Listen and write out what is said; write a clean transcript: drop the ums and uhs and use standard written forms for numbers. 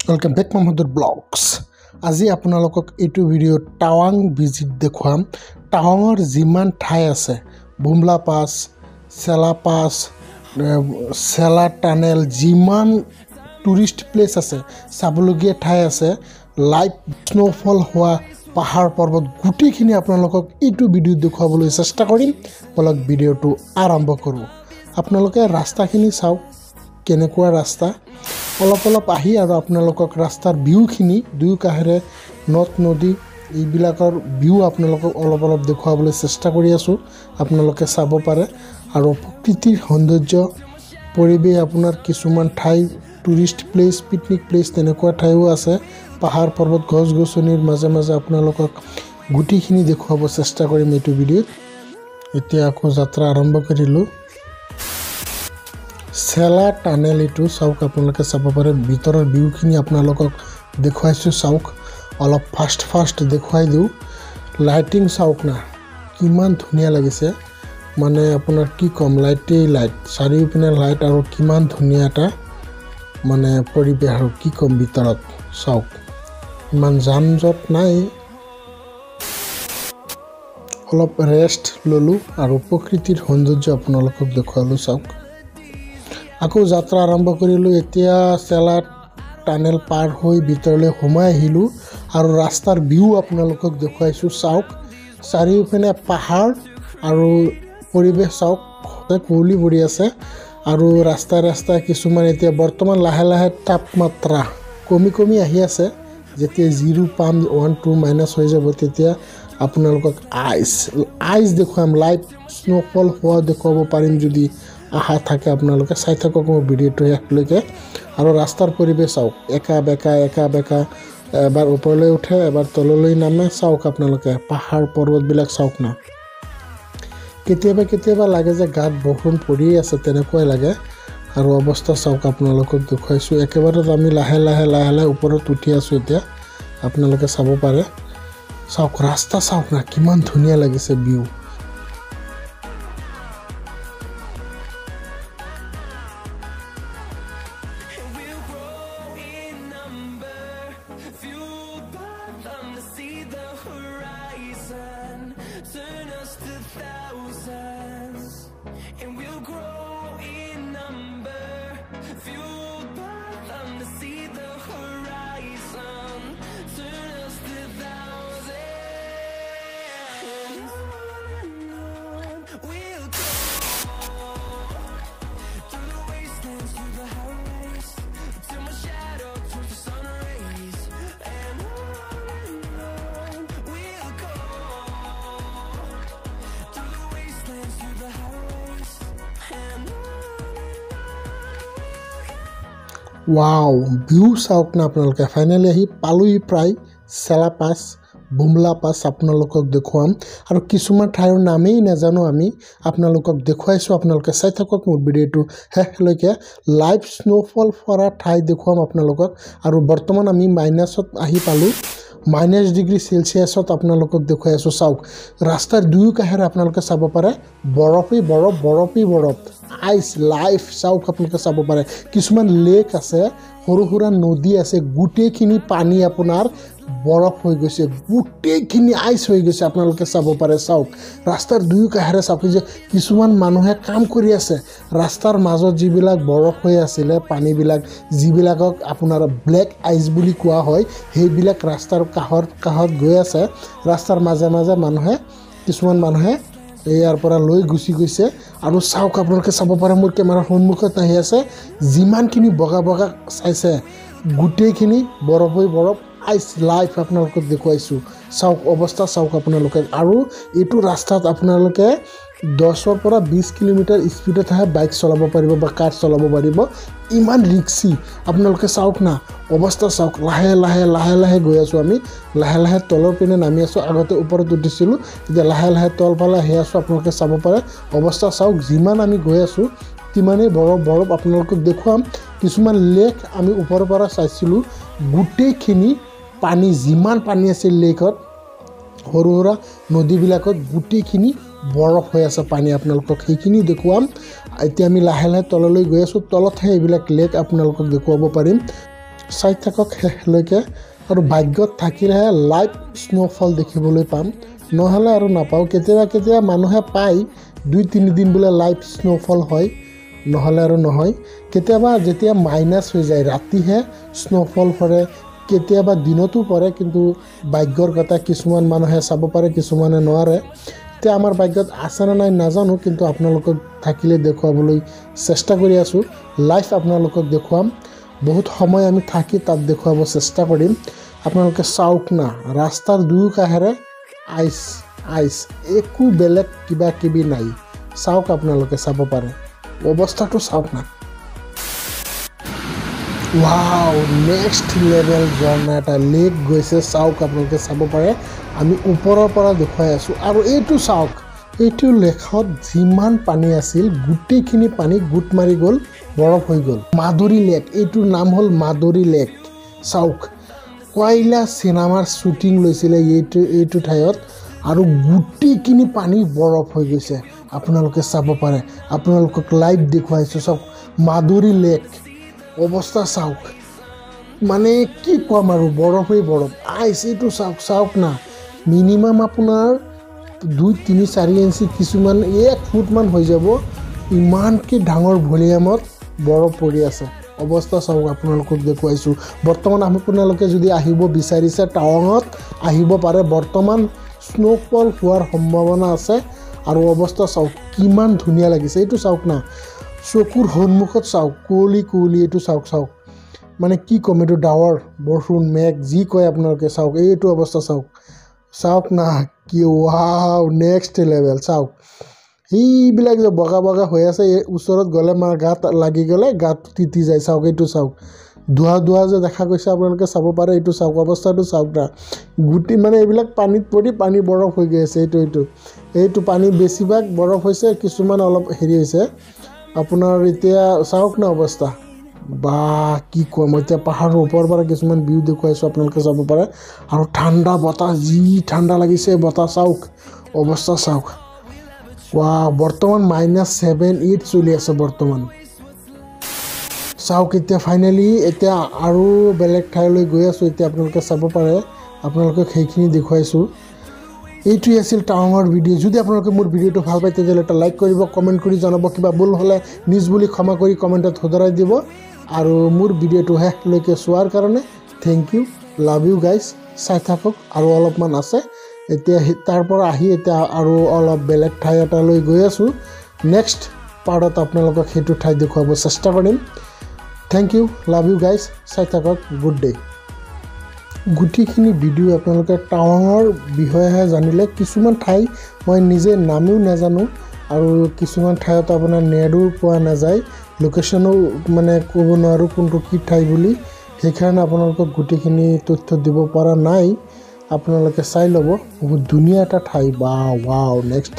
Welcome back Mahmudar blogs. আজি আপোনালোকক এইটো ভিডিঅ' টাৱাং ভিজিট দেখুৱাম। টাৱাঙৰ যিমান ঠাই আছে, বুমলা পাছ, চেলা পাছ, চেলা টানেল, যিমান টুৰিষ্ট প্লেচ আছে, চাবলগীয়া ঠাই আছে, লাইভ স্ন'ফল হোৱা পাহাৰ পৰ্বত গোটেইখিনি আপোনালোকক এইটো ভিডিঅ'ত দেখুৱাবলৈ চেষ্টা কৰিম। ব'লক ভিডিঅ'টো আৰম্ভ কৰোঁ। আপোনালোকে ৰাস্তাখিনি চাওক, কেনেকুৱা ৰাস্তা। অলপ অলপ আহি আৰু আপোনালোকক ৰাস্তাৰ ভিউখিনি, দুয়ো কাষেৰে নদ নদী এইবিলাকৰ ভিউ আপোনালোকক অলপ অলপ দেখুৱাবলৈ চেষ্টা কৰি আছোঁ, আপোনালোকে চাব পাৰে। আৰু প্ৰকৃতিৰ সৌন্দৰ্য পৰিৱেশ, আপোনাৰ কিছুমান ঠাই টুৰিষ্ট প্লেচ, পিকনিক প্লেচ তেনেকুৱা ঠাইও আছে। পাহাৰ পৰ্বত গছ গছনিৰ মাজে মাজে আপোনালোকক গোটেইখিনি দেখুৱাব চেষ্টা কৰিম এইটো ভিডিঅ'ত। এতিয়া আকৌ যাত্ৰা আৰম্ভ কৰিলোঁ। চেলা টানেল এইটো চাওক, আপোনালোকে চাব পাৰে। ভিতৰৰ ভিউখিনি আপোনালোকক দেখুৱাইছোঁ, চাওক। অলপ ফাষ্ট ফাষ্ট দেখুৱাই দিওঁ। লাইটিং চাওক না, কিমান ধুনীয়া লাগিছে। মানে আপোনাৰ কি ক'ম, লাইটেই লাইট, চাৰিওপিনে লাইট, আৰু কিমান ধুনীয়া এটা মানে পৰিৱেশ, আৰু কি ক'ম। ভিতৰত চাওক, ইমান যান জঁট নাই। অলপ ৰেষ্ট ল'লোঁ আৰু প্ৰকৃতিৰ সৌন্দৰ্য আপোনালোকক দেখুৱালোঁ, চাওক। আকৌ যাত্ৰা আৰম্ভ কৰিলোঁ। এতিয়া চেলা টানেল পাৰ হৈ ভিতৰলৈ সোমাই আহিলোঁ আৰু ৰাস্তাৰ ভিউ আপোনালোকক দেখুৱাইছোঁ, চাওক। চাৰিওপিনে পাহাৰ আৰু পৰিৱেশ চাওক, কুঁৱলী পৰি আছে। আৰু ৰাস্তাই ৰাস্তাই কিছুমান এতিয়া বৰ্তমান লাহে লাহে তাপমাত্ৰা কমি কমি আহি আছে। যেতিয়া জিৰ' পাম, 1 2 মাইনাছ হৈ যাব, তেতিয়া আপোনালোকক আইচ আইচ দেখুৱাম, লাইভ স্ন'ফল হোৱা দেখুৱাব পাৰিম যদি আশা থাকে। আপোনালোকে চাই থাকক মোৰ ভিডিঅ'টো শেষলৈকে। আৰু ৰাস্তাৰ পৰিৱেশ চাওক, একা বেকা একা বেকা, এবাৰ ওপৰলৈ উঠে এবাৰ তললৈ নামে। চাওক আপোনালোকে পাহাৰ পৰ্বতবিলাক চাওক না। কেতিয়াবা কেতিয়াবা লাগে যে গাত বৰষুণ পৰিয়ে আছে, তেনেকুৱাই লাগে। আৰু অৱস্থা চাওক, আপোনালোকক দেখুৱাইছোঁ। একেবাৰে আমি লাহে লাহে লাহে লাহে ওপৰত উঠি আছোঁ এতিয়া, আপোনালোকে চাব পাৰে। চাওক ৰাস্তা চাওক না, কিমান ধুনীয়া লাগিছে view. We'll grow in number, fueled by them to see the horizon, turn us to thousands. And we'll grow in number, fueled by them to see the horizon, turn us to thousands. And on we'll go, through the wastelands, through the highways, till my shadow turns to sun rays. And on we'll go, through the wastelands, through the highways, and on and on we'll go. Wow, view চাওক না আপোনালোকে। Finally আহি পালোহি প্ৰায় চেলা পাছ, বুমলা পাছ আপোনালোকক দেখুৱাম। আৰু কিছুমান ঠাইৰ নামেই নাজানো আমি, আপোনালোকক দেখুৱাইছোঁ, আপোনালোকে চাই থাকক মোৰ ভিডিঅ'টো শেষলৈকে। লাইভ স্ন'ফল পৰা ঠাই দেখুৱাম আপোনালোকক। আৰু বৰ্তমান আমি মাইনাছত আহি পালোঁ, মাইনাছ ডিগ্ৰী চেলচিয়াছত আপোনালোকক দেখুৱাই আছোঁ, চাওক। ৰাস্তাৰ দুয়ো কাষেৰে আপোনালোকে চাব পাৰে, বৰফেই বৰফ, বৰফেই বৰফ, আইচ লাইফ চাওক, আপোনালোকে চাব পাৰে। কিছুমান লেক আছে, সৰু সুৰা নদী আছে, গোটেইখিনি পানী আপোনাৰ বৰফ হৈ গৈছে, গোটেইখিনি আইচ হৈ গৈছে, আপোনালোকে চাব পাৰে, চাওক। ৰাস্তাৰ দুয়ো কাষেৰে চাওক যে কিছুমান মানুহে কাম কৰি আছে। ৰাস্তাৰ মাজত যিবিলাক বৰফ হৈ আছিলে পানীবিলাক, যিবিলাকক আপোনাৰ ব্লেক আইচ বুলি কোৱা হয়, সেইবিলাক ৰাস্তাৰ কাষত কাষত গৈ আছে। ৰাস্তাৰ মাজে মাজে মানুহে, কিছুমান মানুহে ইয়াৰ পৰা লৈ গুচি গৈছে। আৰু চাওক, আপোনালোকে চাব পাৰে, মোৰ কেমেৰাৰ সন্মুখত আহি আছে, যিমানখিনি বগা বগা চাইছে গোটেইখিনি বৰফেই বৰফ, আইচ লাইফ আপোনালোকক দেখুৱাইছোঁ, চাওক অৱস্থা চাওক আপোনালোকে। আৰু এইটো ৰাস্তাত আপোনালোকে 10ৰ পৰা 20 কিলোমিটাৰ স্পীডতহে বাইক চলাব পাৰিব বা কাৰ চলাব পাৰিব, ইমান ৰিক্সি। আপোনালোকে চাওক না অৱস্থা চাওক। লাহে লাহে লাহে লাহে গৈ আছোঁ আমি, লাহে লাহে তলৰ পিনে নামি আছোঁ। আগতে ওপৰত উঠিছিলোঁ, এতিয়া লাহে লাহে তলফালে আহি আছোঁ। আপোনালোকে চাব পাৰে অৱস্থা চাওক। যিমান আমি গৈ আছোঁ তিমানেই বৰফ বৰফ আপোনালোকক দেখুৱাম। কিছুমান লেক আমি ওপৰৰ পৰা চাইছিলোঁ, গোটেইখিনি পানী, যিমান পানী আছিল লেকত, সৰু সুৰা নদীবিলাকত গোটেইখিনি বৰফ হৈ আছে পানী, আপোনালোকক সেইখিনি দেখুৱাম। এতিয়া আমি লাহে লাহে তললৈ গৈ আছোঁ, তলতহে এইবিলাক লেক আপোনালোকক দেখুৱাব পাৰিম। চাই থাকক শেষলৈকে। আৰু ভাগ্যত থাকিলেহে লাইভ স্ন'ফল দেখিবলৈ পাম, নহ'লে আৰু নাপাওঁ। কেতিয়াবা কেতিয়াবা মানুহে পায়, 2-3 দিন বোলে লাইভ স্ন'ফল হয়, নহ'লে আৰু নহয়। কেতিয়াবা যেতিয়া মাইনাছ হৈ যায়, ৰাতিহে স্ন'ফল পৰে। কেতিয়াবা দিনতো পৰে, কিন্তু ভাগ্যৰ কথা। কিছুমান মানুহে চাব পাৰে, কিছুমানে নোৱাৰে। এতিয়া আমাৰ ভাগ্যত আছেনে নাই নাজানো, কিন্তু আপোনালোকক থাকিলে দেখুৱাবলৈ চেষ্টা কৰি আছোঁ। লাইভ আপোনালোকক দেখুৱাম। বহুত সময় আমি থাকি তাত দেখুৱাব চেষ্টা কৰিম। আপোনালোকে চাওক না, ৰাস্তাৰ দুয়ো কাষেৰে আইচ আইচ, একো বেলেগ কিবা কিবি নাই। চাওক, আপোনালোকে চাব পাৰে, অৱস্থাটো চাওক না। ৱাও, নেক্সট লেভেল ঝৰ্ণা এটা লেক গৈছে। চাওক, আপোনালোকে চাব পাৰে, আমি ওপৰৰ পৰা দেখুৱাই আছোঁ। আৰু এইটো চাওক, এইটো লেকত যিমান পানী আছিল গোটেইখিনি পানী গোট মাৰি গ'ল, বৰফ হৈ গ'ল। মাধুৰী লেক, এইটোৰ নাম হ'ল মাধুৰী লেক। চাওক, কয়লা চিনেমাৰ শ্বুটিং লৈছিলে এইটো ঠাইত আৰু গোটেইখিনি পানী বৰফ হৈ গৈছে। আপোনালোকে চাব পাৰে, আপোনালোকক লাইভ দেখুৱাইছোঁ। চাওক, মাধুৰী লেক, অৱস্থা চাওক, মানে কি ক'ম আৰু, বৰফেই বৰফ, আইচ। এইটো চাওক, চাওক না, মিনিমাম আপোনাৰ 2, 3, 4 ইঞ্চি, কিছুমান 1 ফুটমান হৈ যাব, ইমানকৈ ডাঙৰ ভলিউমত বৰফ পৰি আছে। অৱস্থা চাওক, আপোনালোকক দেখুৱাইছোঁ। বৰ্তমান আপোনালোকে যদি আহিব বিচাৰিছে, টাৱাঙত আহিব পাৰে। বৰ্তমান স্ন'ফল হোৱাৰ সম্ভাৱনা আছে। আৰু অৱস্থা চাওক, কিমান ধুনীয়া লাগিছে। এইটো চাওক না, চকুৰ সন্মুখত চাওক, কুঁৱলী কুঁৱলী। এইটো চাওক, চাওক, মানে কি ক'ম, এইটো ডাৱৰ, বৰষুণ, মেঘ যি কয় আপোনালোকে চাওক। এইটো অৱস্থা চাওক, চাওক না, কি ৱাও, নেক্সট লেভেল। চাওক, সেইবিলাক যে বগা বগা হৈ আছে, এই ওচৰত গ'লে মানে গাত লাগি গ'লে গাত তিতি যায়। চাওক, এইটো চাওক, ধোঁৱা ধোঁৱা যে দেখা গৈছে, আপোনালোকে চাব পাৰে। এইটো চাওক, অৱস্থাটো চাওক না, গোটেই মানে এইবিলাক পানীত পৰি পানী বৰফ হৈ গৈ আছে। এইটো পানী বেছিভাগ বৰফ হৈছে, কিছুমান অলপ হেৰি হৈছে আপোনাৰ। এতিয়া চাওক না অৱস্থা, বা কি ক'ম। এতিয়া পাহাৰৰ ওপৰৰ পৰা কিছুমান ভিউ দেখুৱাইছোঁ, আপোনালোকে চাব পাৰে। আৰু ঠাণ্ডা বতাহ, যি ঠাণ্ডা লাগিছে বতাহ, চাওক, অৱস্থা চাওক। ৱা, বৰ্তমান -7, 8 চলি আছে বৰ্তমান। চাওক, এতিয়া ফাইনেলি এতিয়া আৰু বেলেগ ঠাইলৈ গৈ আছোঁ। এতিয়া আপোনালোকে চাব পাৰে, আপোনালোকক সেইখিনি দেখুৱাইছোঁ। এইটোৱে আছিল টাৱাঙৰ ভিডিঅ'। যদি আপোনালোকে মোৰ ভিডিঅ'টো ভাল পায়, তেতিয়াহ'লে এটা লাইক কৰিব, কমেণ্ট কৰি জনাব। কিবা ভুল হ'লে নিজ বুলি ক্ষমা কৰি কমেণ্টত শুধৰাই দিব। আৰু মোৰ ভিডিঅ'টো শেষলৈকে চোৱাৰ কাৰণে thank you, love you guys. চাই থাকক, আৰু অলপমান আছে। এতিয়া তাৰ পৰা আহি এতিয়া আৰু অলপ বেলেগ ঠাই এটালৈ গৈ আছোঁ। নেক্সট পাৰ্টত আপোনালোকক সেইটো ঠাই দেখুৱাব চেষ্টা কৰিম। Thank you, love you guys. চাই থাকক, গুড ডে। গোটেইখিনি ভিডিঅ' আপোনালোকে টাৱাঙৰ বিষয়েহে জানিলে। কিছুমান ঠাই মই নিজে নামেও নাজানো আৰু কিছুমান ঠাইত আপোনাৰ নেটো পোৱা নাযায়, লোকেশ্যনো মানে ক'ব নোৱাৰোঁ কোনটো কি ঠাই বুলি। সেইকাৰণে আপোনালোকক গোটেইখিনি তথ্য দিব পৰা নাই। আপোনালোকে চাই ল'ব, বহুত ধুনীয়া এটা ঠাই। বা ৱাও, নেক্সট।